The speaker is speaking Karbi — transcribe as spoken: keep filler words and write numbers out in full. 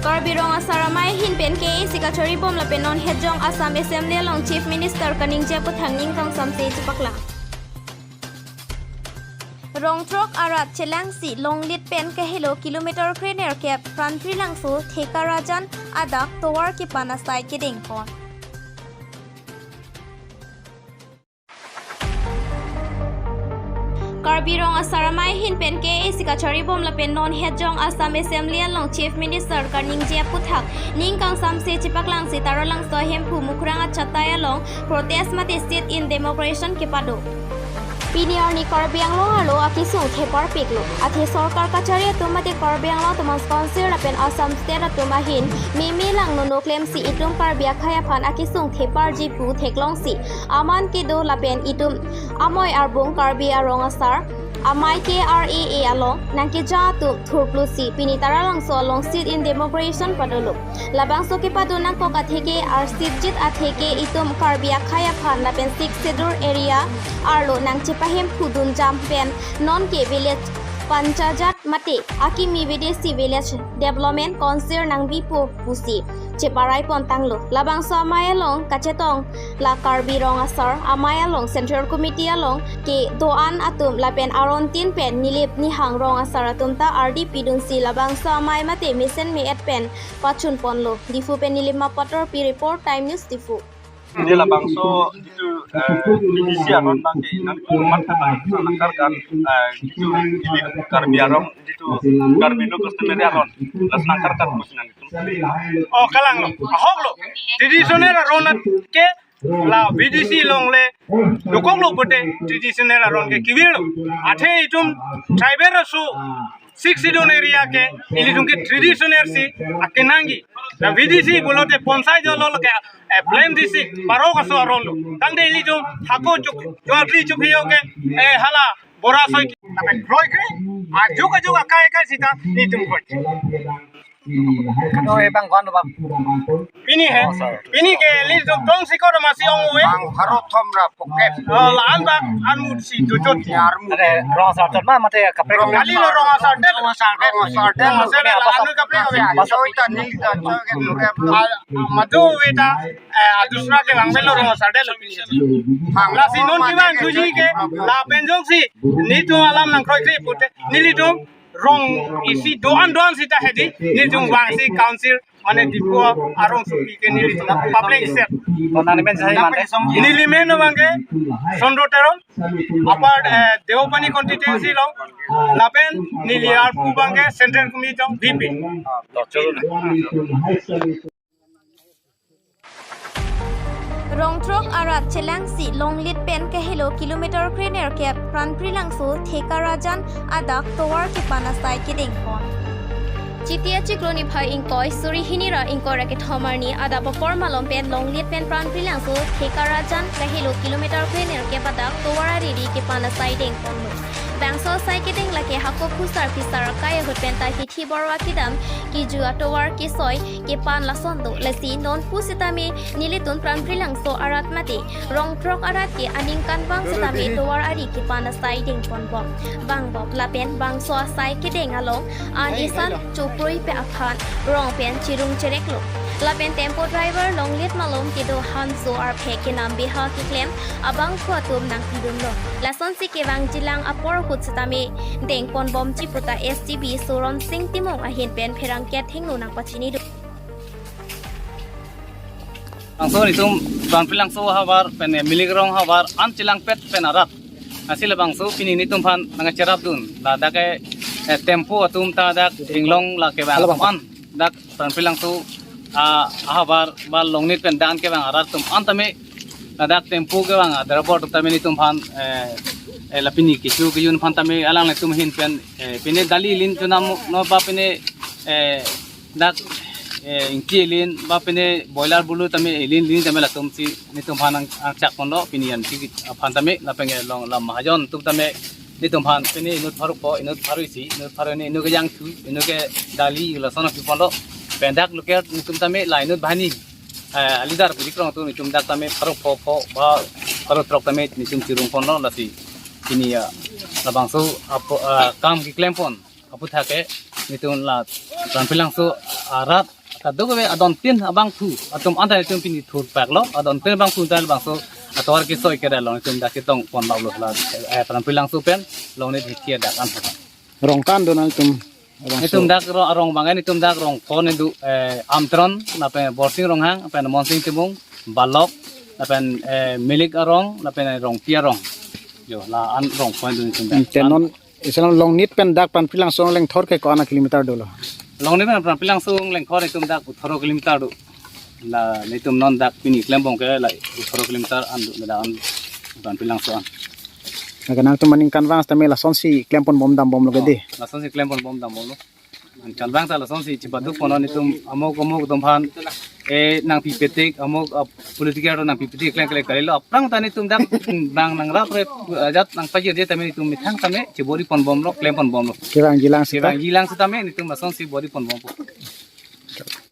Karbi Rong Asar Amei ahin pen K A A C kachari bom lapen non hetjong Assam Assembly along Chief Minister kaningje aputhak ning kangsamse chepaklang. Rongtrok arat chelangsi Longleit pen kahelo kilometer krenerkep Pran Prilangso Thekarajan adak tovar kepan asai kedengpon. Karbi Rong Asar Amei ahin pen K A A C kachari bom lapen non hetjong Assam Assembly along Chief Minister kaningje aputhak ning kangsamse chepaklangsi Taralangso ahemphu Mukrang achatai along protest mate sit-in demonstration kepado. Pini arni Karbi Anglong arlo akesung theparpiklo. Athe sorkar kachari atum mate Karbi Anglong Autonomous Council lapen Assam State atum ahin meme langnono klemsi itum Karbi akhei aphan akesung theparji pu theklongsi aman kedo lapen itum amoi arbung Karbi Arong Asar Amei K R A A along nangkeja atum thurplusi pini Taralangso along sit-in demonstration padolo. Labangso kepado nangkok atheke arsitjit atheke itum Karbi akhei aphan lapen Sixth Schedule area arlo nangchepahemphudun jam pen nonke village panchayat mate akimi vedesi village development council nangbipo pusi cheparai pontanglo. Labangso amei along kachetong la Karbi Rong Asar Amei along Central Committee along kedo-an atum lapen aron tin pen Nilip Nihang Rong Asar atum ta ardi pidunsi labangso amei mate mesen me-et pen pachunponlo. Diphu pen Nilima Patorpi report, Time News Diphu. Ini labangso jitu, eh, B D C aron abangke nangkumat kata nangkarkan, eh, jitu Nilip Karbi Arong jitu Karbi Lo Customary Aron, las nangkarkan pusi nangtum. Oh, kalanglo, ahoklo. Traditional aron ke la B D C along le dokoklo pulote traditional aron ke kevirlo. Athe itum tribal aso Sixth Schedule area ke ilitum ke traditional si akenangji. La B D C pulote ponsai jolo ke, eh, blame D C, parok aso aronlo. Tangte ilitum hako chuk, juatli chuk hiyo ke, eh, hala bora soi. Tapi kroi kroi, ajuk ajuk akai akai sita nelitum kroi. Kado ebang kon bang. Pini he, pini ke ilitum tong sikor masi ong we. Bang pharo thom ra pocket. Oh, la-an bang, an mut si dujot. Armu. Ade, Rong Asar chot ma, mate kaprek. Kali lo Rong Asar det. Rong Asar det. Rong Asar det, la-an kaprek kaprek. Masa ita nil ta cho ke lo ke. Ah, madu weta, eh, adusra ke bang melo Rong Asar det lo pini. Lasi non kevang thuji ke, lapen jongsi nelitum alam nangkroikre pulote, nelitum rong isi do-an do-an sita hedi, nelitum vangsi council, mane Diphu arongsopi ke nelitum public ser. Kona ni men sahi mante? Neli men abangke Sondro Teron, Upper, eh, Deopani constituency along, lapen neli arpu abangke Central Committee along, V P. Rongtrok arat chelangsi Longleit pen kahelo kilometer krenerkep Pran Prilangso Thekarajan adak tovar kepan asai kedengpon. Chiti achiklo niphai ingkoi suri hini ra ingkoi ra kethom arni adap apor malom pen Longleit pen Pran Prilangso Thekarajan kahelo kilometer krenerkep adak tovar ariri kepan asai dengponlo. Bangso asai kedeng lake hako phusar phisar akai ahut pen ta hithi borwa kedam keju atovar kesoi kepan lason do. Lasi non pusitame nelitum Pran Prilangso arat mate Rongtrok arat ke aningkanvang sitame tovar ari kepan asai dengponbom. Vangbom lapen bangso asai kedeng along an isan choprui pe aphan rong pen chirung chereklo. Lapen tempo driver Longleit malom kedo Hanso arphe kenam beha keklem abangphu atum nangpidunlo. Lasonsi kevangjilang apor ahut sitame dengponbomji puta S T B Soron Sing Timung ahin pen pherangke athengno nangpachini do. Bangso nelitum Pran Prilangso ahavar pen Milik Rong ahavar an chelangpet pen arat. Lasi labangso pini nelitum aphan nangcherapdun. Ladak ke, eh, tempo atum ta dak inglong la kevang an dak Pran Prilangso, ah, ahavar ba Longleit pen dan kevang arat atum an tame ladak tempo kevang a-driver atum tame nelitum aphan, eh, eh, la pini kecho kejun aphan tame alanglitum ahin pen, eh, pine dali lin chunam no ba pine, eh, dak, eh, ingki lin ba pine boiler bulu tame lin lin tame latumsi nelitum aphan nang, nangchakponlo pini an ki aphan tame lapen, eh, long lam mahajon atum tame nelitum aphan pine inut pharo pho, inut pharo isi, inut pharo hini, inut kejangthu, inut ke dali lason piponlo. Pen dak local nelitum tame la inut banghini, eh, leader pu dikrong atum nelitum dak tame pharo pho pho ba pharo throk tame nelitum chirungponlo lasi pini ya labangso apo, ah, kam keklempon aputhak ke Netum la Prampilang so arat kadokave adontin abangphu atum anta netum pini thurpaklo, adontin abangphu ta labangso atovar kesoi kere along netum dak chetong ponbaplo la, eh, Prampilang so pen Longnit Hiti adak an. Rong ko-an do nangtum? Netum dak ro-, arong abang netum dak rong phone do, eh, Amtron, lapen Borsing Ronghang, lapen Monsing Timung, Balok, lapen, eh, Milik arong, lapen Rongpi arong. Jo, la-an rong phone do netum dak. Hmm, te non, islam Longnit pen dak Prampilang so lengthor ke ko-an kilometer dolo? Longnit pen Prampilang so lengthor netum dak atharo kilometer do. La netum non dak pini klembom ke la atharo kilometer an do, la an Prampilang so an. Laga nangtum aningkanvang setame lasonsi klem ponbom dambomlo ke dei? Lasonsi klem ponbom dambomlo. Aningkanvang ta lasonsi chibadu pono netum amok amok domphan, eh, nangpipetik amok, ah, political aro nangpipetik klem klem kalilo. Aphrang ta netum dak bang nangrapre, ah, ajat nangpajir dia tame netum methang tame chibori ponbomlo, klem ponbomlo. Kevangjilang seta? Kevangjilang setame netum lasonsi bori ponbompo.